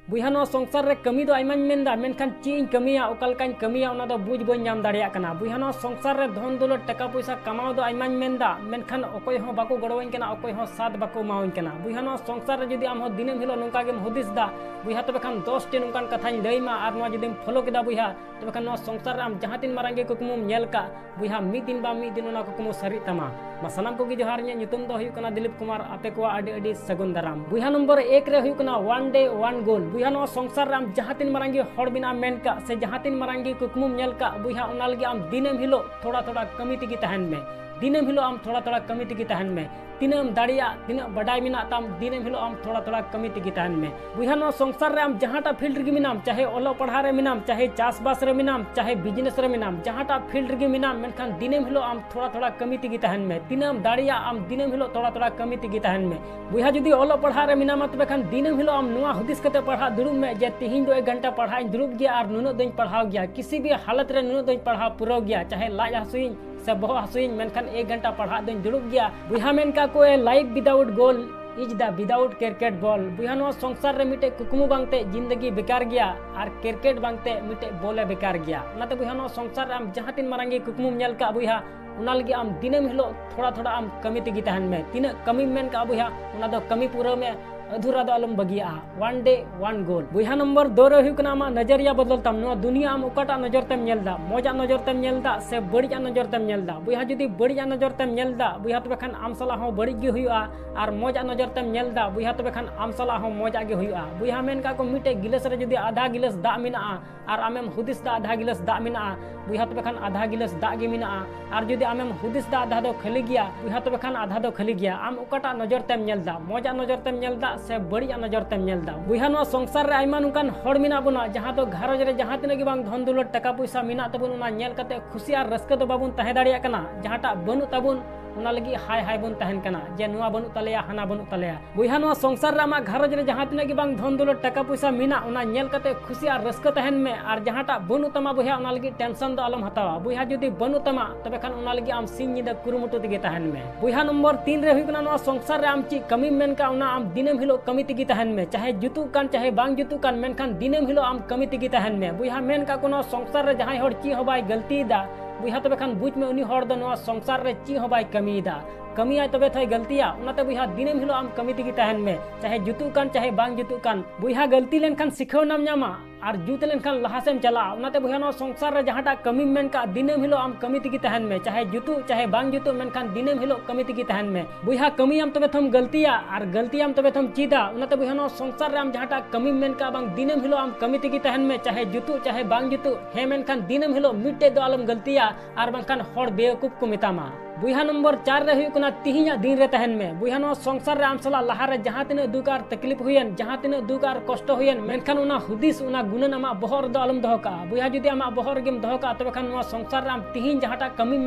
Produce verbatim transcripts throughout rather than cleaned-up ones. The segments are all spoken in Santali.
ᱵᱚᱭᱦᱟ, ᱱᱚᱣᱟ ᱥᱚᱝᱥᱟᱨ ᱨᱮ ᱠᱟᱹᱢᱤ ᱫᱚ ᱟᱭᱢᱟᱧ ᱢᱮᱱᱫᱟ, ᱢᱮᱱᱠᱷᱟᱱ ᱪᱮᱫ ᱤᱧ ᱠᱟᱹᱢᱤᱭᱟ, ᱚᱠᱟ ᱞᱮᱠᱟᱧ ᱠᱟᱹᱢᱤᱭᱟ, ᱚᱱᱟ ᱫᱚ ᱵᱩᱡᱽ ᱵᱟᱹᱧ ᱧᱟᱢ ᱫᱟᱲᱮᱭᱟᱜ ᱠᱟᱱᱟ᱾ ᱵᱚᱭᱦᱟ, ᱱᱚᱣᱟ ᱥᱚᱝᱥᱟᱨ ᱨᱮ ᱫᱷᱚᱱ ᱫᱚᱞᱚᱛ, ᱴᱟᱠᱟ ᱯᱚᱭᱥᱟ ᱠᱟᱢᱟᱣ ᱫᱚ ᱟᱭᱢᱟᱧ ᱢᱮᱱᱫᱟ, ᱢᱮᱱᱠᱷᱟᱱ ᱚᱠᱚᱭ ᱦᱚᱸ ᱵᱟᱠᱚ ᱜᱚᱲᱚᱣᱟᱹᱧ ᱠᱟᱱᱟ, ᱚᱠᱚᱭ ᱦᱚᱸ ᱥᱟᱛᱷ ᱵᱟᱠᱚ ᱮᱢᱟᱣᱟᱹᱧ ᱠᱟᱱᱟ᱾ ᱵᱚᱭᱦᱟ, ᱱᱚᱣᱟ ᱥᱚᱝᱥᱟᱨ ᱨᱮ ᱡᱩᱫᱤ ᱟᱢ ᱦᱚᱸ ᱫᱤᱱᱟᱹᱢ ᱦᱤᱞᱳᱜ ᱱᱚᱝᱠᱟ ᱜᱮᱢ ᱦᱩᱫᱤᱥ ᱫᱟ, ᱵᱚᱭᱦᱟ, ᱛᱚᱵᱮ ᱠᱷᱟᱱ ᱫᱚᱥ ᱴᱤ ᱱᱚᱝᱠᱟᱱ ᱠᱟᱛᱷᱟᱧ ᱞᱟᱹᱭ ᱢᱟ, ᱟᱨ ᱱᱚᱣᱟ ᱡᱩᱫᱤᱢ ᱯᱷᱚᱞᱳ ᱠᱮᱫᱟ, ᱵᱚᱭᱦᱟ, ᱛᱚᱵᱮ ᱠᱷᱟᱱ ᱱᱚᱣᱟ ᱥᱚᱝᱥᱟᱨ ᱨᱮ ᱟᱢ ᱡᱟᱦᱟᱸ ᱛᱤᱱ ᱢᱟᱨᱟᱝ ᱜᱮ ᱠᱩᱠᱢᱩᱢ ᱧᱮᱞ ᱠᱟᱜ, ᱵᱚᱭᱦᱟ, ᱢᱤᱫ ᱫᱤᱱ ᱵᱟᱝ ᱢᱤᱫ ᱫᱤᱱ ᱚᱱᱟ ᱠᱩᱠᱢᱩ ᱥᱟᱹᱨᱤᱜ ᱛᱟᱢᱟ᱾ ᱢᱟ ᱥᱟᱱᱟᱢ ᱠᱚᱜᱮ ᱡᱚᱦᱟᱨ, ᱤᱧᱟᱹᱜ ᱧᱩᱛᱩᱢ ᱫᱚ ᱦᱩᱭᱩᱜ ᱠᱟᱱᱟ ᱫᱤᱞᱤᱯ ᱠᱩᱢᱟᱨ᱾ ᱟᱯᱮ ᱠᱚᱣᱟᱜ ᱟᱹᱰᱤ ᱟᱹᱰᱤ ᱥᱟᱹᱜᱩᱱ ᱫᱟᱨᱟᱢ᱾ ᱵᱚᱭᱦᱟ, ᱱᱚᱢᱵᱚᱨ ᱮᱠ ᱨᱮ ᱦᱩᱭᱩᱜ ᱠᱟᱱᱟ one day one goal᱾ ᱵᱚᱭᱦᱟ, ᱱᱚᱣᱟ ᱥᱚᱝᱥᱟᱨ ᱨᱮ ᱟᱢ ᱡᱟᱦᱟᱸ ᱛᱤᱱ ᱢᱟᱨᱟᱝ ᱜᱮ ᱦᱚᱲ ᱵᱮᱱᱟᱜ ᱢᱮᱱ ᱠᱟᱜ, ᱥᱮ ᱡᱟᱦᱟᱸ ᱛᱤᱱ ᱢᱟᱨᱟᱝ ᱜᱮ ᱠᱩᱠᱢᱩᱢ ᱧᱮᱞ ᱠᱟᱜ, ᱵᱚᱭᱦᱟ, ᱚᱱᱟ ᱞᱟᱹᱜᱤᱫ ᱟᱢ ᱫᱤᱱᱟᱹᱢ ᱦᱤᱞᱳᱜ ᱛᱷᱚᱲᱟ ᱛᱷᱚᱲᱟ ᱠᱟᱹᱢᱤ ᱛᱮᱜᱮ ᱛᱟᱦᱮᱱ ᱢᱮ᱾ ᱫᱤᱱᱟᱹᱢ ᱦᱤᱞᱳᱜ ᱟᱢ ᱛᱷᱚᱲᱟ ᱛᱷᱚᱲᱟ ᱠᱟᱹᱢᱤ ᱛᱮᱜᱮ ᱛᱟᱦᱮᱱ ᱢᱮ᱾ ᱛᱤᱱᱟᱹᱜ ᱮᱢ ᱫᱟᱲᱮᱭᱟᱜ, ᱛᱤᱱᱟᱹᱜ ᱵᱟᱰᱟᱭ ᱢᱮᱱᱟᱜ ᱛᱟᱢ, ᱫᱤᱱᱟᱹᱢ ᱦᱤᱞᱳᱜ ᱟᱢ ᱛᱷᱚᱲᱟ ᱛᱷᱚᱲᱟ ᱠᱟᱹᱢᱤ ᱛᱮᱜᱮ ᱛᱟᱦᱮᱱ ᱢᱮ᱾ ᱵᱚᱭᱦᱟ, ᱱᱚᱣᱟ ᱥᱚᱝᱥᱟᱨ ᱨᱮ ᱟᱢ ᱡᱟᱦᱟᱸᱴᱟᱜ field ᱨᱮᱜᱮ ᱢᱮᱱᱟᱢ, ᱪᱟᱦᱮ ᱚᱞᱚᱜ ᱯᱟᱲᱦᱟᱜ ᱨᱮ ᱢᱮᱱᱟᱢ, ᱪᱟᱦᱮ ᱪᱟᱥᱵᱟᱥ ᱨᱮ ᱢᱮᱱᱟᱢ, ᱪᱟᱦᱮ business ᱨᱮ ᱢᱮᱱᱟᱢ, ᱡᱟᱦᱟᱸᱴᱟᱜ field ᱨᱮᱜᱮ ᱢᱮᱱᱟᱢ, ᱢᱮᱱᱠᱷᱟᱱ ᱫᱤᱱᱟᱹᱢ ᱦᱤᱞᱳᱜ ᱟᱢ ᱛᱷᱚᱲᱟ ᱛᱷᱚᱲᱟ ᱠᱟᱹᱢᱤ ᱛᱮᱜᱮ ᱛᱟᱦᱮᱱ ᱢᱮ᱾ ᱛᱤᱱᱟᱹᱜ ᱮᱢ ᱫᱟᱲᱮᱭᱟᱜ, ᱟᱢ ᱫᱤᱱᱟᱹᱢ ᱦᱤᱞᱳᱜ ᱛᱷᱚᱲᱟ ᱛᱷᱚᱲᱟ ᱠᱟᱹᱢᱤ ᱛᱮᱜᱮ ᱛᱟᱦᱮᱱ ᱢᱮ᱾ ᱵᱚᱭᱦᱟ, ᱡᱩᱫᱤ ᱚᱞᱚᱜ ᱯᱟᱲᱦᱟᱜ ᱨᱮ ᱢᱮᱱᱟᱢᱟ, ᱛᱚᱵᱮ ᱠᱷᱟᱱ ᱫᱤᱱᱟᱹᱢ ᱦᱤᱞᱳᱜ ᱟᱢ ᱱᱚᱣᱟ ᱦᱩᱫᱤᱥ ᱠᱟᱛᱮ ᱯᱟᱲᱦᱟᱜ ᱫᱩᱲᱩᱵ ᱢᱮ ᱡᱮ ᱛᱤᱦᱤᱧ ᱫᱚ ᱮᱠ ᱜᱷᱚᱱᱴᱟ ᱯᱟᱲᱦᱟᱜ ᱤᱧ ᱫᱩᱲᱩᱵ ᱜᱮᱭᱟ ᱟᱨ ᱱᱩᱱᱟᱹᱜ ᱫᱚᱧ ᱯᱟᱲᱦᱟᱣ ᱜᱮᱭᱟ, ᱠᱤᱥᱤ ᱵᱷᱤ ᱦᱟᱞᱚᱛ ᱨᱮ ᱱᱩᱱᱟᱹᱜ ᱫᱚᱧ ᱯᱟᱲᱦᱟᱣ ᱯᱩᱨᱟᱹᱣ ᱜᱮᱭᱟ, ᱪᱟᱦᱮ ᱞᱟᱡ ᱦᱟᱹᱥᱩᱭᱤᱧ ᱥᱮ ᱵᱚᱦᱚᱜ ᱦᱟᱹᱥᱩᱭᱤᱧ, ᱢᱮᱱᱠᱷᱟᱱ ᱮᱠ ᱜᱷᱚᱱᱴᱟ ᱯᱟᱲᱦᱟᱜ ᱫᱚᱧ ᱫᱩᱲᱩᱵ ᱜᱮᱭᱟ᱾ ᱵᱚᱭᱦᱟ, ᱢᱮᱱ ᱠᱟᱜ ᱠᱚ, "A life without goal is the without cricket ball᱾" ᱵᱚᱭᱦᱟ, ᱱᱚᱣᱟ ᱥᱚᱝᱥᱟᱨ ᱨᱮ ᱢᱤᱫᱴᱮᱡ ᱠᱩᱠᱢᱩ ᱵᱟᱝᱛᱮ ᱡᱤᱱᱫᱮᱜᱤ ᱵᱮᱠᱟᱨ ᱜᱮᱭᱟ, ᱟᱨ cricket ᱵᱟᱝᱛᱮ ᱢᱤᱫᱴᱮᱡ ball ᱮ ᱵᱮᱠᱟᱨ ᱜᱮᱭᱟ᱾ ᱚᱱᱟᱛᱮ ᱵᱚᱭᱦᱟ, ᱱᱚᱣᱟ ᱥᱚᱝᱥᱟᱨ ᱨᱮ ᱟᱢ ᱡᱟᱦᱟᱸ ᱛᱤᱱ ᱢᱟᱨᱟᱝ ᱜᱮ ᱠᱩᱠᱢᱩᱢ ᱧᱮᱞ ᱠᱟᱜ, ᱵᱚᱭᱦᱟ, ᱚᱱᱟ ᱞᱟᱹᱜᱤᱫ ᱟᱢ ᱫᱤᱱᱟᱹᱢ ᱦᱤᱞᱳᱜ ᱛᱷᱚᱲᱟ ᱛᱷᱚᱲᱟ ᱟᱢ ᱠᱟᱹᱢᱤ ᱛᱮᱜᱮ ᱛᱟᱦᱮᱱ ᱢᱮ᱾ ᱛᱤᱱᱟᱹᱜ ᱠᱟᱹᱢᱤᱢ ᱢᱮᱱ ᱠᱟᱜ, ᱵᱚᱭᱦᱟ, ᱚᱱᱟ ᱫᱚ ᱠᱟᱹᱢᱤ ᱯᱩᱨᱟᱹᱣ ᱢᱮ, ᱟᱫᱷᱩᱨᱟ ᱫᱚ ᱟᱞᱚᱢ ᱵᱟᱹᱜᱤᱭᱟᱜᱼᱟ᱾ One day one goal᱾ ᱵᱚᱭᱦᱟ, ᱱᱚᱢᱵᱚᱨ ᱫᱩ ᱨᱮ ᱦᱩᱭᱩᱜ ᱠᱟᱱᱟ ᱟᱢᱟᱜ ᱱᱚᱡᱚᱨᱤᱭᱟ ᱵᱚᱫᱚᱞ ᱛᱟᱢ᱾ ᱱᱚᱣᱟ ᱫᱩᱱᱤᱭᱟᱹ ᱟᱢ ᱚᱠᱟᱴᱟᱜ ᱱᱚᱡᱚᱨ ᱛᱮᱢ ᱧᱮᱞ ᱫᱟ? ᱢᱚᱡᱟᱜ ᱱᱚᱡᱚᱨ ᱛᱮᱢ ᱧᱮᱞ ᱫᱟ ᱥᱮ ᱵᱟᱹᱲᱤᱡᱟᱜ ᱱᱚᱡᱚᱨ ᱛᱮᱢ ᱧᱮᱞ ᱫᱟ? ᱵᱚᱭᱦᱟ, ᱡᱩᱫᱤ ᱵᱟᱹᱲᱤᱡᱟᱜ ᱱᱚᱡᱚᱨ ᱛᱮᱢ ᱧᱮᱞ ᱫᱟ, ᱵᱚᱭᱦᱟ, ᱛᱚᱵᱮ ᱠᱷᱟᱱ ᱟᱢ ᱥᱟᱞᱟᱜ ᱦᱚᱸ ᱵᱟᱹᱲᱤᱡ ᱜᱮ ᱦᱩᱭᱩᱜᱼᱟ᱾ ᱟᱨ ᱢᱚᱡᱟᱜ ᱱᱚᱡᱚᱨ ᱛᱮᱢ ᱧᱮᱞ ᱫᱟ, ᱵᱚᱭᱦᱟ, ᱛᱚᱵᱮ ᱠᱷᱟᱱ ᱟᱢ ᱥᱟᱞᱟᱜ ᱦᱚᱸ ᱢᱚᱡᱟᱜ ᱜᱮ ᱦᱩᱭᱩᱜᱼᱟ᱾ ᱵᱚᱭᱦᱟ, ᱢᱮᱱ ᱠᱟᱜ ᱠᱚ, ᱢᱤᱫᱴᱮᱡ ᱜᱤᱞᱟᱹᱥ ᱨᱮ ᱡᱩᱫᱤ ᱟᱫᱷᱟ ᱜᱤᱞᱟᱹᱥ ᱫᱟᱜ ᱢᱮᱱᱟᱜᱼᱟ, ᱟᱨ ᱟᱢᱮᱢ ᱦᱩᱫᱤᱥ ᱫᱟ ᱟᱫᱷᱟ ᱜᱤᱞᱟᱹᱥ ᱫᱟᱜ ᱢᱮᱱᱟᱜᱼᱟ, ᱵᱚᱭᱦᱟ, ᱛᱚᱵᱮ ᱠᱷᱟᱱ ᱟᱫᱷᱟ ᱜᱤᱞᱟᱹᱥ ᱫᱟᱜ ᱜᱮ ᱢᱮᱱᱟᱜᱼᱟ᱾ ᱟᱨ ᱡᱩᱫᱤ ᱟᱢᱮᱢ ᱦᱩᱫᱤᱥ ᱫᱟ ᱟᱫᱷᱟ ᱫᱚ ᱠᱷᱟᱹᱞᱤ ᱜᱮᱭᱟ, ᱵᱚᱭᱦᱟ, ᱛᱚᱵᱮ ᱠᱷᱟᱱ ᱟᱫᱷᱟ ᱫᱚ ᱠᱷᱟᱹᱞᱤ ᱜᱮᱭᱟ᱾ ᱟᱢ ᱚᱠᱟᱴᱟᱜ ᱱᱚᱡᱚᱨ ᱛᱮᱢ ᱧᱮᱞ ᱫᱟ? ᱢᱚᱡᱟᱜ ᱱᱚᱡᱚᱨ ᱛᱮᱢ ᱧᱮᱞ ᱫᱟ ᱥᱮ ᱵᱟᱹᱲᱤᱡᱟᱜ ᱱᱚᱡᱚᱨ ᱛᱮᱢ ᱧᱮᱞ ᱫᱟ? ᱵᱚᱭᱦᱟ, ᱱᱚᱣᱟ ᱥᱚᱝᱥᱟᱨ ᱨᱮ ᱟᱭᱢᱟ ᱱᱚᱝᱠᱟᱱ ᱦᱚᱲ ᱢᱮᱱᱟᱜ ᱵᱚᱱᱟ, ᱡᱟᱦᱟᱸ ᱫᱚ ᱜᱷᱟᱨᱚᱸᱡᱽ ᱨᱮ ᱡᱟᱦᱟᱸ ᱛᱤᱱᱟᱹᱜ ᱜᱮ ᱵᱟᱝ ᱫᱷᱚᱱ ᱫᱚᱞᱚᱛ, ᱴᱟᱠᱟ ᱯᱚᱭᱥᱟ ᱢᱮᱱᱟᱜ ᱛᱟᱵᱚᱱ, ᱚᱱᱟ ᱧᱮᱞ ᱠᱟᱛᱮ ᱠᱷᱩᱥᱤ ᱟᱨ ᱨᱟᱹᱥᱠᱟᱹ ᱫᱚ ᱵᱟᱵᱚᱱ ᱛᱟᱦᱮᱸ ᱫᱟᱲᱮᱭᱟᱜ ᱠᱟᱱᱟ᱾ ᱡᱟᱦᱟᱸᱴᱟᱜ ᱵᱟᱹᱱᱩᱜ ᱛᱟᱵᱚᱱ, ᱚᱱᱟ ᱞᱟᱹᱜᱤᱫ ᱦᱟᱭ ᱦᱟᱭ ᱵᱚᱱ ᱛᱟᱦᱮᱱ ᱠᱟᱱᱟ ᱡᱮ ᱱᱚᱣᱟ ᱵᱟᱹᱱᱩᱜ ᱛᱟᱞᱮᱭᱟ, ᱦᱟᱱᱟ ᱵᱟᱹᱱᱩᱜ ᱛᱟᱞᱮᱭᱟ᱾ ᱵᱚᱭᱦᱟ, ᱱᱚᱣᱟ ᱥᱚᱝᱥᱟᱨ ᱨᱮ ᱟᱢᱟᱜ ᱜᱷᱟᱨᱚᱸᱡᱽ ᱨᱮ ᱡᱟᱦᱟᱸ ᱛᱤᱱᱟᱹᱜ ᱜᱮ ᱵᱟᱝ ᱫᱷᱚᱱ ᱫᱚᱞᱚᱛ, ᱴᱟᱠᱟ ᱯᱚᱭᱥᱟ ᱢᱮᱱᱟᱜ, ᱚᱱᱟ ᱧᱮᱞ ᱠᱟᱛᱮ ᱠᱷᱩᱥᱤ ᱟᱨ ᱨᱟᱹᱥᱠᱟᱹ ᱛᱟᱦᱮᱱ ᱢᱮ᱾ ᱟᱨ ᱡᱟᱦᱟᱸᱴᱟᱜ ᱵᱟᱹᱱᱩᱜ ᱛᱟᱢᱟ ᱵᱚᱭᱦᱟ, ᱚᱱᱟ ᱞᱟᱹᱜᱤᱫ ᱴᱮᱱᱥᱚᱱ ᱫᱚ ᱟᱞᱚᱢ ᱦᱟᱛᱟᱣᱟ᱾ ᱵᱚᱭᱦᱟ, ᱡᱩᱫᱤ ᱵᱟᱹᱱᱩᱜ ᱛᱟᱢᱟ, ᱛᱚᱵᱮ ᱠᱷᱟᱱ ᱚᱱᱟ ᱞᱟᱹᱜᱤᱫ ᱟᱢ ᱥᱤᱧ ᱧᱤᱫᱟᱹ ᱠᱩᱨᱩᱢᱩᱴᱩ ᱛᱮᱜᱮ ᱛᱟᱦᱮᱱ ᱢᱮ᱾ ᱵᱚᱭᱦᱟ, ᱱᱚᱢᱵᱚᱨ ᱛᱤᱱ ᱨᱮ ᱦᱩᱭᱩᱜ ᱠᱟᱱᱟ, ᱱᱚᱣᱟ ᱥᱚᱝᱥᱟᱨ ᱨᱮ ᱟᱢ ᱪᱮᱫ ᱠᱟᱹᱢᱤᱢ ᱢᱮᱱ ᱠᱟᱜ, ᱚᱱᱟ ᱟᱢ ᱫᱤᱱᱟᱹᱢ ᱦᱤᱞᱳᱜ ᱠᱟᱹᱢᱤ ᱛᱮᱜᱮ ᱛᱟᱦᱮᱱ ᱢᱮ᱾ ᱪᱟᱦᱮ ᱡᱩᱛᱩᱜ ᱠᱟᱱ, ᱪᱟᱦᱮ ᱵᱟᱝ ᱡᱩᱛᱩᱜ ᱠᱟᱱ, ᱢᱮᱱᱠᱷᱟᱱ ᱫᱤᱱᱟᱹᱢ ᱦᱤᱞᱳᱜ ᱟᱢ ᱠᱟᱹᱢᱤ ᱛᱮᱜᱮ ᱛᱟᱦᱮᱱ ᱢᱮ᱾ ᱵᱚᱭᱦᱟ, ᱢᱮᱱ ᱠᱟᱜ ᱠᱚ, ᱱᱚᱣᱟ ᱥᱚᱝᱥᱟᱨ ᱨᱮ ᱡᱟᱦᱟᱸᱭ ᱦᱚᱲ ᱪᱮᱫ ᱦᱚᱸ ᱵᱟᱭ ᱜᱟᱹᱞᱛᱤᱭᱮᱫᱟ, ᱵᱚᱭᱦᱟ, ᱛᱚᱵᱮ ᱠᱷᱟᱱ ᱵᱩᱡᱽ ᱢᱮ, ᱩᱱᱤ ᱦᱚᱲ ᱫᱚ ᱱᱚᱣᱟ ᱥᱚᱝᱥᱟᱨ ᱨᱮ ᱪᱮᱫ ᱦᱚᱸ ᱵᱟᱭ ᱠᱟᱹᱢᱤᱭᱮᱫᱟ᱾ ᱠᱟᱹᱢᱤᱭᱟᱭ ᱛᱚᱵᱮ ᱛᱚᱭ ᱜᱟᱹᱞᱛᱤᱭᱟ᱾ ᱚᱱᱟᱛᱮ ᱵᱚᱭᱦᱟ, ᱫᱤᱱᱟᱹᱢ ᱦᱤᱞᱳᱜ ᱟᱢ ᱠᱟᱹᱢᱤ ᱛᱮᱜᱮ ᱛᱟᱦᱮᱱ ᱢᱮ, ᱪᱟᱦᱮ ᱡᱩᱛᱩᱜ ᱠᱟᱱ, ᱪᱟᱦᱮ ᱵᱟᱝ ᱡᱩᱛᱩᱜ ᱠᱟᱱ᱾ ᱵᱚᱭᱦᱟ, ᱜᱟᱹᱞᱛᱤ ᱞᱮᱱᱠᱷᱟᱱ ᱥᱤᱠᱷᱟᱹᱣ ᱮᱢ ᱧᱟᱢᱟ ᱟᱨ ᱡᱩᱛ ᱞᱮᱱᱠᱷᱟᱱ ᱞᱟᱦᱟ ᱥᱮᱫ ᱮᱢ ᱪᱟᱞᱟᱜᱼᱟ᱾ ᱚᱱᱟᱛᱮ ᱵᱚᱭᱦᱟ, ᱱᱚᱣᱟ ᱥᱚᱝᱥᱟᱨ ᱨᱮ ᱡᱟᱦᱟᱸᱴᱟᱜ ᱠᱟᱹᱢᱤᱢ ᱢᱮᱱ ᱠᱟᱜ, ᱫᱤᱱᱟᱹᱢ ᱦᱤᱞᱳᱜ ᱟᱢ ᱠᱟᱹᱢᱤ ᱛᱮᱜᱮ ᱛᱟᱦᱮᱱ ᱢᱮ, ᱪᱟᱦᱮ ᱡᱩᱛᱩᱜ, ᱪᱟᱦᱮ ᱵᱟᱝ ᱡᱩᱛᱩᱜ, ᱢᱮᱱᱠᱷᱟᱱ ᱫᱤᱱᱟᱹᱢ ᱦᱤᱞᱳᱜ ᱠᱟᱹᱢᱤ ᱛᱮᱜᱮ ᱛᱟᱦᱮᱱ ᱢᱮ᱾ ᱵᱚᱭᱦᱟ, ᱠᱟᱹᱢᱤᱭᱟᱢ ᱛᱚᱵᱮ ᱛᱚᱢ ᱜᱟᱹᱞᱛᱤᱭᱟ ᱟᱨ ᱜᱟᱹᱞᱛᱤᱭᱟᱢ ᱛᱚᱵᱮ ᱛᱚᱢ ᱪᱮᱫᱟ᱾ ᱚᱱᱟᱛᱮ ᱵᱚᱭᱦᱟ, ᱱᱚᱣᱟ ᱥᱚᱝᱥᱟᱨ ᱨᱮ ᱟᱢ ᱡᱟᱦᱟᱸᱴᱟᱜ ᱠᱟᱹᱢᱤᱢ ᱢᱮᱱ ᱠᱟᱜ, ᱵᱟᱝ ᱫᱤᱱᱟᱹᱢ ᱦᱤᱞᱳᱜ ᱟᱢ ᱠᱟᱹᱢᱤ ᱛᱮᱜᱮ ᱛᱟᱦᱮᱱ ᱢᱮ, ᱪᱟᱦᱮ ᱡᱩᱛᱩᱜ, ᱪᱟᱦᱮ ᱵᱟᱝ ᱡᱩᱛᱩᱜ᱾ ᱦᱮᱸ, ᱢᱮᱱᱠᱷᱟᱱ ᱫᱤᱱᱟᱹᱢ ᱦᱤᱞᱳᱜ ᱢᱤᱫᱴᱮᱡ ᱫᱚ ᱟᱞᱚᱢ ᱜᱟᱹᱞᱛᱤᱭᱟ, ᱟᱨ ᱵᱟᱝᱠᱷᱟᱱ ᱦᱚᱲ ᱵᱮᱣᱠᱩᱯ ᱠᱚ ᱢᱮᱛᱟᱢᱟ᱾ ᱵᱚᱭᱦᱟ, ᱱᱚᱢᱵᱚᱨ ᱪᱟᱨ ᱨᱮ ᱦᱩᱭᱩᱜ ᱠᱟᱱᱟ, ᱛᱤᱦᱤᱧᱟᱜ ᱫᱤᱱ ᱨᱮ ᱛᱟᱦᱮᱱ ᱢᱮ᱾ ᱵᱚᱭᱦᱟ, ᱱᱚᱣᱟ ᱥᱚᱝᱥᱟᱨ ᱨᱮ ᱟᱢ ᱥᱟᱞᱟᱜ ᱞᱟᱦᱟᱨᱮ ᱡᱟᱦᱟᱸ ᱛᱤᱱᱟᱹᱜ ᱫᱩᱠ ᱟᱨ ᱛᱟᱠᱞᱤᱯ ᱦᱩᱭᱮᱱ, ᱡᱟᱦᱟᱸ ᱛᱤᱱᱟᱹᱜ ᱫᱩᱠ ᱟᱨ ᱠᱚᱥᱴᱚ ᱦᱩᱭᱮᱱ, ᱢᱮᱱᱠᱷᱟᱱ ᱚᱱᱟ ᱦᱩᱫᱤᱥ, ᱚᱱᱟ ᱜᱩᱱᱟᱹᱱ ᱟᱢᱟᱜ ᱵᱚᱦᱚᱜ ᱨᱮᱫᱚ ᱟᱞᱚᱢ ᱫᱚᱦᱚ ᱠᱟᱜᱼᱟ᱾ ᱵᱚᱭᱦᱟ, ᱡᱩᱫᱤ ᱟᱢᱟᱜ ᱵᱚᱦᱚᱜ ᱨᱮᱜᱮᱢ ᱫᱚᱦᱚ ᱠᱟᱜᱼᱟ, ᱛᱚᱵᱮ ᱠᱷᱟᱱ ᱱᱚᱣᱟ ᱥᱚᱝᱥᱟᱨ ᱨᱮ ᱟᱢ ᱛᱤᱦᱤᱧ ᱡᱟᱦᱟᱸᱴᱟᱜ ᱠᱟᱹᱢᱤᱢ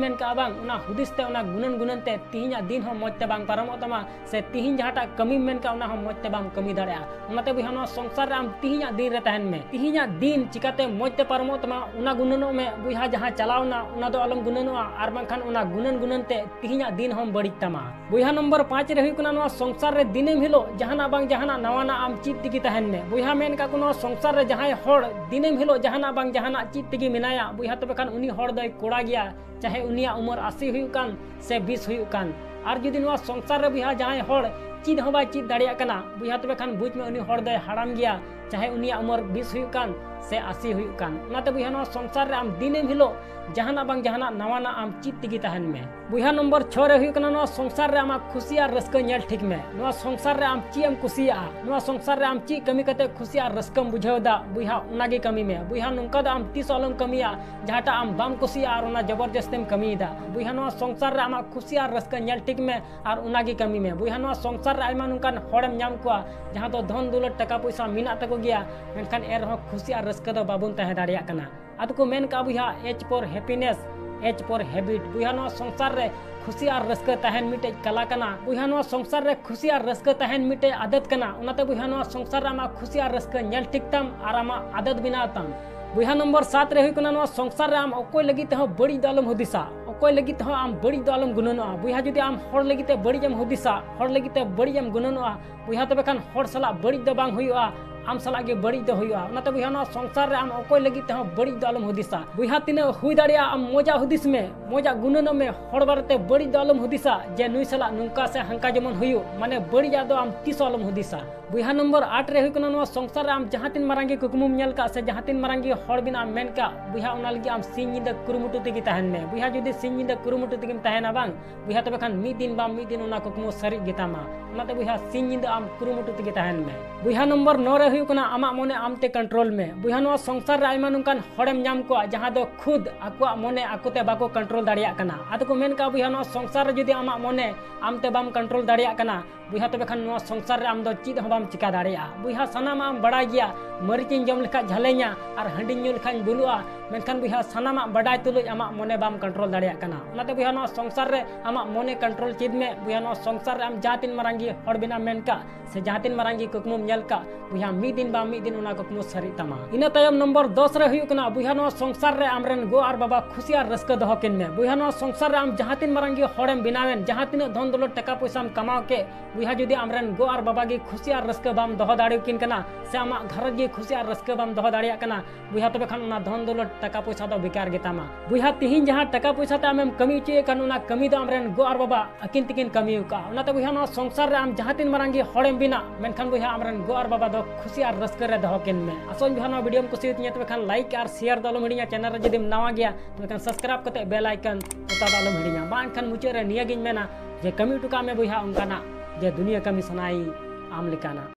ᱢᱮᱱ ᱠᱟᱜᱼᱟ, ᱵᱟᱝ, ᱚᱱᱟ ᱦᱩᱫᱤᱥ ᱛᱮ, ᱚᱱᱟ ᱜᱩᱱᱟᱹᱱ ᱜᱩᱱᱟᱹᱱ ᱛᱮ ᱛᱤᱦᱤᱧᱟᱜ ᱫᱤᱱ ᱦᱚᱸ ᱢᱚᱡᱽ ᱛᱮ ᱵᱟᱝ ᱯᱟᱨᱚᱢᱚᱜ ᱛᱟᱢᱟ, ᱥᱮ ᱛᱤᱦᱤᱧ ᱡᱟᱦᱟᱸᱴᱟᱜ ᱠᱟᱹᱢᱤᱢ ᱢᱮᱱ ᱠᱟᱜᱼᱟ, ᱚᱱᱟ ᱦᱚᱸ ᱢᱚᱡᱽ ᱛᱮ ᱵᱟᱢ ᱠᱟᱹᱢᱤ ᱫᱟᱲᱮᱭᱟᱜᱼᱟ᱾ ᱚᱱᱟᱛᱮ ᱵᱚᱭᱦᱟ, ᱱᱚᱣᱟ ᱥᱚᱝᱥᱟᱨ ᱨᱮ ᱟᱢ ᱛᱤᱦᱤᱧᱟᱜ ᱫᱤᱱ ᱨᱮ ᱛᱟᱦᱮᱱ ᱢᱮ᱾ ᱛᱤᱦᱤᱧᱟᱜ ᱫᱤᱱ ᱪᱤᱠᱟᱛᱮ ᱢᱚᱡᱽ ᱛᱮ ᱯᱟᱨᱚᱢᱚᱜ ᱛᱟᱢᱟ, ᱚᱱᱟ ᱜᱩᱱᱟᱹᱱᱚᱜ ᱢᱮ᱾ ᱵᱚᱭᱦᱟ, ᱡᱟᱦᱟᱸ ᱪᱟᱞᱟᱣᱱᱟ, ᱚᱱᱟ ᱫᱚ ᱟᱞᱚᱢ ᱜᱩᱱᱟᱹᱱᱚᱜᱼᱟ, ᱟᱨ ᱵᱟᱝᱠᱷᱟᱱ ᱚᱱᱟ ᱜᱩᱱᱟᱹᱱ ᱜᱩᱱᱟᱹᱱ ᱛᱮ ᱛᱤᱦᱤᱧᱟᱜ ᱫᱤᱱ ᱦᱚᱸᱢ ᱵᱟᱹᱲᱤᱡ ᱛᱟᱢᱟ᱾ ᱵᱚᱭᱦᱟ, ᱱᱚᱢᱵᱚᱨ ᱯᱟᱸᱪ ᱨᱮ ᱦᱩᱭᱩᱜ ᱠᱟᱱᱟ, ᱱᱚᱣᱟ ᱥᱚᱝᱥᱟᱨ ᱨᱮ ᱫᱤᱱᱟᱹᱢ ᱦᱤᱞᱳᱜ ᱡᱟᱦᱟᱱᱟᱜ ᱵᱟᱝ ᱡᱟᱦᱟᱱᱟᱜ ᱱᱟᱣᱟᱱᱟᱜ ᱟᱢ ᱪᱮᱫ ᱛᱮᱜᱮ ᱛᱟᱦᱮᱱ ᱢᱮ᱾ ᱵᱚᱭᱦᱟ, ᱢᱮᱱ ᱠᱟᱜ ᱠᱚ, ᱱᱚᱣᱟ ᱥᱚᱝᱥᱟᱨ ᱨᱮ ᱡᱟᱦᱟᱸᱭ ᱦᱚᱲ ᱫᱤᱱᱟᱹᱢ ᱦᱤᱞᱳᱜ ᱡᱟᱦᱟᱱᱟᱜ ᱵᱟᱝ ᱡᱟᱦᱟᱱᱟᱜ ᱪᱮᱫ ᱛᱮᱜᱮ ᱢᱮᱱᱟᱭᱟ, ᱵᱚᱭᱦᱟ, ᱛᱚᱵᱮ ᱠᱷᱟᱱ ᱩᱱᱤ ᱦᱚᱲ ᱫᱚᱭ ᱠᱚᱲᱟ ᱜᱮᱭᱟ, ᱪᱟᱦᱮ ᱩᱱᱤᱭᱟᱜ ᱩᱢᱟᱹᱨ ᱟᱥᱤ ᱦᱩᱭᱩᱜ ᱠᱟᱱ ᱥᱮ ᱵᱤᱥ ᱦᱩᱭᱩᱜ ᱠᱟᱱ᱾ ᱟᱨ ᱡᱩᱫᱤ ᱱᱚᱣᱟ ᱥᱚᱝᱥᱟᱨ ᱨᱮ, ᱵᱚᱭᱦᱟ, ᱡᱟᱦᱟᱸᱭ ᱦᱚᱲ ᱪᱮᱫ ᱦᱚᱸ ᱵᱟᱭ ᱪᱮᱫ ᱫᱟᱲᱮᱭᱟᱜ ᱠᱟᱱᱟ, ᱵᱚᱭᱦᱟ, ᱛᱚᱵᱮ ᱠᱷᱟᱱ ᱵᱩᱡᱽ ᱢᱮ, ᱩᱱᱤ ᱦᱚᱲ ᱫᱚᱭ ᱦᱟᱲᱟᱢ ᱜᱮᱭᱟ, ᱪᱟᱦᱮ ᱩᱱᱤᱭᱟᱜ ᱩᱢᱟᱹᱨ ᱵᱤᱥ ᱦᱩᱭᱩᱜ ᱠᱟᱱ ᱥᱮ ᱟᱥᱤ ᱦᱩᱭᱩᱜ ᱠᱟᱱ᱾ ᱚᱱᱟᱛᱮ ᱵᱚᱭᱦᱟ, ᱱᱚᱣᱟ ᱥᱚᱝᱥᱟᱨ ᱨᱮ ᱟᱢ ᱫᱤᱱᱟᱹᱢ ᱦᱤᱞᱳᱜ ᱡᱟᱦᱟᱱᱟᱜ ᱵᱟᱝ ᱡᱟᱦᱟᱱᱟᱜ ᱱᱟᱣᱟᱱᱟᱜ ᱟᱢ ᱪᱮᱫ ᱛᱮᱜᱮ ᱛᱟᱦᱮᱱ ᱢᱮ᱾ ᱵᱚᱭᱦᱟ, ᱱᱚᱢᱵᱚᱨ ᱪᱷᱚ ᱨᱮ ᱦᱩᱭᱩᱜ ᱠᱟᱱᱟ, ᱱᱚᱣᱟ ᱥᱚᱝᱥᱟᱨ ᱨᱮ ᱟᱢᱟᱜ ᱠᱷᱩᱥᱤ ᱟᱨ ᱨᱟᱹᱥᱠᱟᱹ ᱧᱮᱞ ᱴᱷᱤᱠ ᱢᱮ᱾ ᱱᱚᱣᱟ ᱥᱚᱝᱥᱟᱨ ᱨᱮ ᱟᱢ ᱪᱮᱫ ᱮᱢ ᱠᱩᱥᱤᱭᱟᱜᱼᱟ, ᱱᱚᱣᱟ ᱥᱚᱝᱥᱟᱨ ᱨᱮ ᱟᱢ ᱪᱮᱫ ᱠᱟᱹᱢᱤ ᱠᱟᱛᱮ ᱠᱷᱩᱥᱤ ᱟᱨ ᱨᱟᱹᱥᱠᱟᱹᱢ ᱵᱩᱡᱷᱟᱹᱣ ᱮᱫᱟ, ᱵᱚᱭᱦᱟ, ᱚᱱᱟᱜᱮ ᱠᱟᱹᱢᱤ ᱢᱮ᱾ ᱵᱚᱭᱦᱟ, ᱱᱚᱝᱠᱟ ᱫᱚ ᱟᱢ ᱛᱤᱥ ᱦᱚᱸ ᱟᱞᱚᱢ ᱠᱟᱹᱢᱤᱭᱟ, ᱡᱟᱦᱟᱸᱴᱟᱜ ᱟᱢ ᱵᱟᱢ ᱠᱩᱥᱤᱭᱟᱜᱼᱟ ᱟᱨ ᱚᱱᱟ ᱡᱚᱵᱚᱨᱡᱚᱥᱛᱤᱢ ᱠᱟᱹᱢᱤᱭᱮᱫᱟ᱾ ᱵᱚᱭᱦᱟ, ᱱᱚᱣᱟ ᱥᱚᱝᱥᱟᱨ ᱨᱮ ᱟᱢᱟᱜ ᱠᱷᱩᱥᱤ ᱟᱨ ᱨᱟᱹᱥᱠᱟᱹ ᱧᱮᱞ ᱴᱷᱤᱠ ᱢᱮ ᱟᱨ ᱚᱱᱟᱜᱮ ᱠᱟᱹᱢᱤ ᱢᱮ᱾ ᱵᱚᱭᱦᱟ, ᱱᱚᱣᱟ ᱥᱚᱝᱥᱟᱨ ᱨᱮ ᱟᱭᱢᱟ ᱱᱚᱝᱠᱟᱱ ᱦᱚᱲᱮᱢ ᱧᱟᱢ ᱠᱚᱣᱟ, ᱡᱟᱦᱟᱸ ᱫᱚ ᱫᱷᱚᱱ ᱫᱚᱞᱚᱛ, ᱴᱟᱠᱟ ᱯᱚᱭᱥᱟ ᱢᱮᱱᱟᱜ ᱛᱟᱠᱚ ᱜᱮᱭᱟ, ᱢᱮᱱᱠᱷᱟᱱ ᱮᱱ ᱨᱮᱦᱚᱸ ᱠᱷᱩᱥᱤ ᱟᱨ ᱨᱟᱹᱥᱠᱟᱹ ᱫᱚ ᱵᱟᱵᱚᱱ ᱛᱟᱦᱮᱸ ᱫᱟᱲᱮᱭᱟᱜ ᱠᱟᱱᱟ᱾ ᱟᱫᱚ ᱠᱚ ᱢᱮᱱ ᱠᱟᱜᱼᱟ, ᱵᱚᱭᱦᱟ, age for happiness, H for habit। ᱵᱚᱭᱦᱟ, ᱱᱚᱣᱟ ᱥᱚᱝᱥᱟᱨ ᱨᱮ ᱠᱷᱩᱥᱤ ᱟᱨ ᱨᱟᱹᱥᱠᱟᱹ ᱛᱟᱦᱮᱱ ᱢᱤᱫᱴᱮᱡ ᱠᱟᱞᱟ ᱠᱟᱱᱟ᱾ ᱵᱚᱭᱦᱟ, ᱱᱚᱣᱟ ᱥᱚᱝᱥᱟᱨ ᱨᱮ ᱠᱷᱩᱥᱤ ᱟᱨ ᱨᱟᱹᱥᱠᱟᱹ ᱛᱟᱦᱮᱱ ᱢᱤᱫᱴᱮᱡ ᱟᱫᱟᱛ ᱠᱟᱱᱟ᱾ ᱚᱱᱟᱛᱮ ᱵᱚᱭᱦᱟ, ᱱᱚᱣᱟ ᱥᱚᱝᱥᱟᱨ ᱨᱮ ᱟᱢᱟᱜ ᱠᱷᱩᱥᱤ ᱟᱨ ᱨᱟᱹᱥᱠᱟᱹ ᱧᱮᱞ ᱴᱷᱤᱠ ᱛᱟᱢ ᱟᱨ ᱟᱢᱟᱜ ᱟᱫᱟᱛ ᱵᱮᱱᱟᱣ ᱛᱟᱢ᱾ ᱵᱚᱭᱦᱟ, ᱱᱚᱢᱵᱚᱨ ᱥᱟᱛ ᱨᱮ ᱦᱩᱭᱩᱜ ᱠᱟᱱᱟ, ᱱᱚᱣᱟ ᱥᱚᱝᱥᱟᱨ ᱨᱮ ᱟᱢ ᱚᱠᱚᱭ ᱞᱟᱹᱜᱤᱫ ᱛᱮᱦᱚᱸ ᱵᱟᱹᱲᱤᱡ ᱫᱚ ᱟᱞᱚᱢ ᱦᱩᱫᱤᱥᱟ, ᱚᱠᱚᱭ ᱞᱟᱹᱜᱤᱫ ᱛᱮᱦᱚᱸ ᱟᱢ ᱵᱟᱹᱲᱤᱡ ᱫᱚ ᱟᱞᱚᱢ ᱜᱩᱱᱟᱹᱱᱚᱜᱼᱟ᱾ ᱵᱚᱭᱦᱟ, ᱡᱩᱫᱤ ᱟᱢ ᱦᱚᱲ ᱞᱟᱹᱜᱤᱫ ᱛᱮ ᱵᱟᱹᱲᱤᱡ ᱮᱢ ᱦᱩᱫᱤᱥᱟ, ᱦᱚᱲ ᱞᱟᱹᱜᱤᱫ ᱛᱮ ᱵᱟᱹᱲᱤᱡ ᱮᱢ ᱜᱩᱱᱟᱹᱱᱚᱜᱼᱟ, ᱵᱚᱭᱦᱟ, ᱛᱚᱵᱮ ᱠᱷᱟᱱ ᱦᱚᱲ ᱥᱟᱞᱟᱜ ᱵᱟᱹᱲᱤᱡ ᱫᱚ ᱵᱟᱝ ᱦᱩᱭᱩᱜᱼᱟ, ᱟᱢ ᱥᱟᱞᱟᱜ ᱜᱮ ᱵᱟᱹᱲᱤᱡ ᱫᱚ ᱦᱩᱭᱩᱜᱼᱟ᱾ ᱚᱱᱟᱛᱮ ᱵᱚᱭᱦᱟ, ᱱᱚᱣᱟ ᱥᱚᱝᱥᱟᱨ ᱨᱮ ᱟᱢ ᱚᱠᱚᱭ ᱞᱟᱹᱜᱤᱫ ᱛᱮᱦᱚᱸ ᱵᱟᱹᱲᱤᱡ ᱫᱚ ᱟᱞᱚᱢ ᱦᱩᱫᱤᱥᱟ᱾ ᱵᱚᱭᱦᱟ, ᱛᱤᱱᱟᱹᱜ ᱦᱩᱭ ᱫᱟᱲᱮᱭᱟᱜᱼᱟ ᱟᱢ ᱢᱚᱡᱟᱜ ᱦᱩᱫᱤᱥ ᱢᱮ, ᱢᱚᱡᱟᱜ ᱜᱩᱱᱟᱹᱱᱚᱜ ᱢᱮ, ᱦᱚᱲ ᱵᱟᱨᱮᱛᱮ ᱵᱟᱹᱲᱤᱡ ᱫᱚ ᱟᱞᱚᱢ ᱦᱩᱫᱤᱥᱟ ᱡᱮ ᱱᱩᱭ ᱥᱟᱞᱟᱜ ᱱᱚᱝᱠᱟ ᱥᱮ ᱦᱟᱱᱠᱟ ᱡᱮᱢᱚᱱ ᱦᱩᱭᱩᱜ, ᱢᱟᱱᱮ ᱵᱟᱹᱲᱤᱡᱟᱜ ᱫᱚ ᱟᱢ ᱛᱤᱥ ᱦᱚᱸ ᱟᱞᱚᱢ ᱦᱩᱫᱤᱥᱟ᱾ ᱵᱚᱭᱦᱟ, ᱱᱚᱢᱵᱚᱨ ᱟᱴ ᱨᱮ ᱦᱩᱭᱩᱜ ᱠᱟᱱᱟ, ᱱᱚᱣᱟ ᱥᱚᱝᱥᱟᱨ ᱨᱮ ᱟᱢ ᱡᱟᱦᱟᱸ ᱛᱤᱱ ᱢᱟᱨᱟᱝ ᱜᱮ ᱠᱩᱠᱢᱩᱢ ᱧᱮᱞ ᱠᱟᱜ ᱥᱮ ᱡᱟᱦᱟᱸ ᱛᱤᱱ ᱢᱟᱨᱟᱝ ᱜᱮ ᱦᱚᱲ ᱵᱮᱱᱟᱜ ᱮᱢ ᱢᱮᱱ ᱠᱟᱜ, ᱵᱚᱭᱦᱟ, ᱚᱱᱟ ᱞᱟᱹᱜᱤᱫ ᱟᱢ ᱥᱤᱧ ᱧᱤᱫᱟᱹ ᱠᱩᱨᱩᱢᱩᱴᱩ ᱛᱮᱜᱮ ᱛᱟᱦᱮᱱ ᱢᱮ᱾ ᱵᱚᱭᱦᱟ, ᱡᱩᱫᱤ ᱥᱤᱧ ᱧᱤᱫᱟᱹ ᱠᱩᱨᱩᱢᱩᱴᱩ ᱛᱮᱜᱮᱢ ᱛᱟᱦᱮᱱᱟ ᱵᱟᱝ, ᱵᱚᱭᱦᱟ, ᱛᱚᱵᱮ ᱠᱷᱟᱱ ᱢᱤᱫ ᱫᱤᱱ ᱵᱟᱝ ᱢᱤᱫ ᱫᱤᱱ ᱚᱱᱟ ᱠᱩᱠᱢᱩ ᱥᱟᱹᱨᱤᱜ ᱜᱮᱛᱟᱢᱟ᱾ ᱚᱱᱟᱛᱮ ᱵᱚᱭᱦᱟ, ᱥᱤᱧ ᱧᱤᱫᱟᱹ ᱟᱢ ᱠᱩᱨᱩᱢᱩᱴᱩ ᱛᱮᱜᱮ ᱛᱟᱦᱮᱱ ᱢᱮ᱾ ᱵᱚᱭᱦᱟ, ᱱᱚᱢᱵᱚᱨ ᱱᱚ ᱨᱮ ᱦᱩᱭᱩᱜ ᱠᱟᱱᱟ, ᱟᱢᱟᱜ ᱢᱚᱱᱮ ᱟᱢᱛᱮ ᱠᱚᱱᱴᱨᱳᱞ ᱢᱮ᱾ ᱵᱚᱭᱦᱟ, ᱱᱚᱣᱟ ᱥᱚᱝᱥᱟᱨ ᱨᱮ ᱟᱭᱢᱟ ᱱᱚᱝᱠᱟᱱ ᱦᱚᱲᱮᱢ ᱧᱟᱢ ᱠᱚᱣᱟ ᱡᱟᱦᱟᱸ ᱫᱚ ᱠᱷᱩᱫ ᱟᱠᱚᱣᱟᱜ ᱢᱚᱱᱮ ᱟᱠᱚᱛᱮ ᱵᱟᱠᱚ ᱠᱚᱱᱴᱨᱳᱞ ᱫᱟᱲᱮᱭᱟᱜ ᱠᱟᱱᱟ᱾ ᱟᱫᱚ ᱠᱚ ᱢᱮᱱ ᱠᱟᱜᱼᱟ, ᱵᱚᱭᱦᱟ, ᱱᱚᱣᱟ ᱥᱚᱝᱥᱟᱨ ᱨᱮ ᱡᱩᱫᱤ ᱟᱢᱟᱜ ᱢᱚᱱᱮ ᱟᱢᱛᱮ ᱵᱟᱢ ᱠᱚᱱᱴᱨᱳᱞ ᱫᱟᱲᱮᱭᱟᱜ ᱠᱟᱱᱟ, ᱵᱚᱭᱦᱟ, ᱛᱚᱵᱮ ᱠᱷᱟᱱ ᱱᱚᱣᱟ ᱥᱚᱝᱥᱟᱨ ᱨᱮ ᱟᱢ ᱫᱚ ᱪᱮᱫ ᱦᱚᱸ ᱵᱟᱢ ᱪᱤᱠᱟ ᱫᱟᱲᱮᱭᱟᱜᱼᱟ᱾ ᱵᱚᱭᱦᱟ, ᱥᱟᱱᱟᱢᱟᱜ ᱮᱢ ᱵᱟᱲᱟᱭ ᱜᱮᱭᱟ, ᱢᱟᱹᱨᱤᱪᱤᱧ ᱡᱚᱢ ᱞᱮᱠᱷᱟᱡ ᱡᱷᱟᱹᱞᱮᱧᱟ ᱟᱨ ᱦᱟᱺᱰᱤᱧ ᱧᱩ ᱞᱮᱠᱷᱟᱡ ᱵᱩᱞᱩᱜᱼᱟ, ᱢᱮᱱᱠᱷᱟᱱ ᱵᱚᱭᱦᱟ, ᱥᱟᱱᱟᱢᱟᱜ ᱵᱟᱰᱟᱭ ᱛᱩᱞᱩᱡ ᱟᱢᱟᱜ ᱢᱚᱱᱮ ᱵᱟᱢ ᱠᱚᱱᱴᱨᱳᱞ ᱫᱟᱲᱮᱭᱟᱜ ᱠᱟᱱᱟ᱾ ᱚᱱᱟᱛᱮ ᱵᱚᱭᱦᱟ, ᱱᱚᱣᱟ ᱥᱚᱝᱥᱟᱨ ᱨᱮ ᱟᱢᱟᱜ ᱢᱚᱱᱮ ᱠᱚᱱᱴᱨᱳᱞ ᱪᱮᱫ ᱢᱮ᱾ ᱵᱚᱭᱦᱟ, ᱱᱚᱣᱟ ᱥᱚᱝᱥᱟᱨ ᱨᱮ ᱟᱢ ᱡᱟᱦᱟᱸ ᱛᱤᱱ ᱢᱟᱨᱟᱝ ᱜᱮ ᱦᱚᱲ ᱵᱮᱱᱟᱜ ᱢᱮᱱ ᱠᱟᱜ ᱥᱮ ᱡᱟᱦᱟᱸ ᱛᱤᱱ ᱢᱟᱨᱟᱝ ᱜᱮ ᱠᱩᱠᱢᱩᱢ ᱧᱮᱞ ᱠᱟᱜ, ᱵᱚᱭᱦᱟ, ᱢᱤᱫ ᱫᱤᱱ ᱵᱟᱝ ᱢᱤᱫ ᱫᱤᱱ ᱚᱱᱟ ᱠᱩᱠᱢᱩ ᱥᱟᱹᱨᱤᱜ ᱛᱟᱢᱟ᱾ ᱤᱱᱟᱹ ᱛᱟᱭᱚᱢ ᱱᱚᱢᱵᱚᱨ ᱫᱚᱥ ᱨᱮ ᱦᱩᱭᱩᱜ ᱠᱟᱱᱟ, ᱵᱚᱭᱦᱟ, ᱱᱚᱣᱟ ᱥᱚᱝᱥᱟᱨ ᱨᱮ ᱟᱢᱨᱮᱱ ᱜᱚ ᱟᱨ ᱵᱟᱵᱟ ᱠᱷᱩᱥᱤ ᱟᱨ ᱨᱟᱹᱥᱠᱟᱹ ᱫᱚᱦᱚ ᱠᱤᱱ ᱢᱮ᱾ ᱵᱚᱭᱦᱟ, ᱱᱚᱣᱟ ᱥᱚᱝᱥᱟᱨ ᱨᱮ ᱟᱢ ᱡᱟᱦᱟᱸ ᱛᱤᱱ ᱢᱟᱨᱟᱝ ᱜᱮ ᱦᱚᱲᱮᱢ ᱵᱮᱱᱟᱣᱮᱱ, ᱡᱟᱦᱟᱸ ᱛᱤᱱᱟᱹᱜ ᱫᱷᱚᱱ ᱫᱚᱞᱚᱛ ᱴᱟᱠᱟ ᱯᱚᱭᱥᱟᱢ ᱠᱟᱢᱟᱣ ᱠᱮᱫ, ᱵᱚᱭᱦᱟ, ᱡᱩᱫᱤ ᱟᱢᱨᱮᱱ ᱜᱚ ᱟᱨ ᱵᱟᱵᱟ ᱜᱮ ᱠᱷᱩᱥᱤ ᱟᱨ ᱨᱟᱹᱥᱠᱟᱹ ᱵᱟᱢ ᱫᱚᱦᱚ ᱫᱟᱲᱮᱭᱟᱠᱤᱱ ᱠᱟᱱᱟ ᱥᱮ ᱟᱢᱟᱜ ᱜᱷᱟᱨᱚᱸᱡᱽ ᱜᱮ ᱠᱷᱩᱥᱤ ᱟᱨ ᱨᱟᱹᱥᱠᱟᱹ ᱵᱟᱢ ᱫᱚᱦᱚ ᱫᱟᱲᱮᱭᱟᱜ ᱠᱟᱱᱟ, ᱵᱚᱭᱦᱟ, ᱛᱚᱵᱮ ᱠᱷᱟᱱ ᱚᱱᱟ ᱫᱷᱚᱱ ᱫᱚᱞᱚᱛ ᱴᱟᱠᱟ ᱯᱚᱭᱥᱟ ᱫᱚ ᱵᱮᱠᱟᱨ ᱜᱮᱛᱟᱢᱟ᱾ ᱵᱚᱭᱦᱟ, ᱛᱤᱦᱤᱧ ᱡᱟᱦᱟᱸ ᱴᱟᱠᱟ ᱯᱚᱭᱥᱟ ᱛᱮ ᱟᱢᱮᱢ ᱠᱟᱹᱢᱤ ᱦᱚᱪᱚᱭᱮᱫ ᱠᱟᱱ, ᱚᱱᱟ ᱠᱟᱹᱢᱤ ᱫᱚ ᱟᱢᱨᱮᱱ ᱜᱚ ᱟᱨ ᱵᱟᱵᱟ ᱟᱹᱠᱤᱱ ᱛᱮᱠᱤᱱ ᱠᱟᱹᱢᱤ ᱟᱠᱟᱫᱼᱟ᱾ ᱚᱱᱟᱛᱮ ᱵᱚᱭᱦᱟ, ᱱᱚᱣᱟ ᱥᱚᱝᱥᱟᱨ ᱨᱮ ᱟᱢ ᱡᱟᱦᱟᱸ ᱛᱤᱱ ᱢᱟᱨᱟᱝ ᱜᱮ ᱦᱚᱲᱮᱢ ᱵᱮᱱᱟᱜ, ᱢᱮᱱᱠᱷᱟᱱ ᱵᱚᱭᱦᱟ, ᱟᱢᱨᱮᱱ ᱜᱚ ᱟᱨ ᱵᱟᱵᱟ ᱫᱚ ᱠᱷᱩᱥᱤ ᱟᱨ ᱨᱟᱹᱥᱠᱟᱹ ᱨᱮ ᱫᱚᱦᱚ ᱠᱤᱱ ᱢᱮ᱾ ᱟᱥᱚᱜ ᱟᱹᱧ ᱵᱚᱭᱦᱟ, ᱱᱚᱣᱟ ᱵᱷᱤᱰᱤᱭᱳᱢ ᱠᱩᱥᱤᱭᱟᱛᱤᱧᱟ, ᱛᱚᱵᱮ ᱠᱷᱟᱱ ᱞᱟᱭᱤᱠ ᱟᱨ ᱥᱮᱭᱟᱨ ᱫᱚ ᱟᱞᱚᱢ ᱦᱤᱲᱤᱧᱟ᱾ ᱪᱮᱱᱮᱞ ᱨᱮ ᱡᱩᱫᱤᱢ ᱱᱟᱣᱟ ᱜᱮᱭᱟ, ᱛᱚᱵᱮ ᱠᱷᱟᱱ ᱥᱟᱵᱥᱠᱨᱟᱭᱤᱵ ᱠᱟᱛᱮ ᱵᱮᱞ ᱟᱭᱠᱚᱱ ᱚᱛᱟ ᱫᱚ ᱟᱞᱚᱢ ᱦᱤᱲᱤᱧᱟ᱾ ᱢᱟ ᱮᱱᱠᱷᱟᱱ ᱢᱩᱪᱟᱹᱫ ᱨᱮ ᱱᱤᱭᱟᱹᱜᱤᱧ ᱢᱮᱱᱟ ᱡᱮ ᱠᱟᱹᱢᱤ ᱦᱚᱴᱚ ᱠᱟᱜ ᱢᱮ ᱵᱚᱭᱦᱟ ᱚᱱᱠᱟᱱᱟᱜ ᱡᱮ ᱫᱩᱱᱤᱭᱟᱹ ᱠᱟᱹᱢᱤ ᱥᱟᱱᱟᱭ ᱟᱢ ᱞᱮᱠᱟᱱᱟᱜ᱾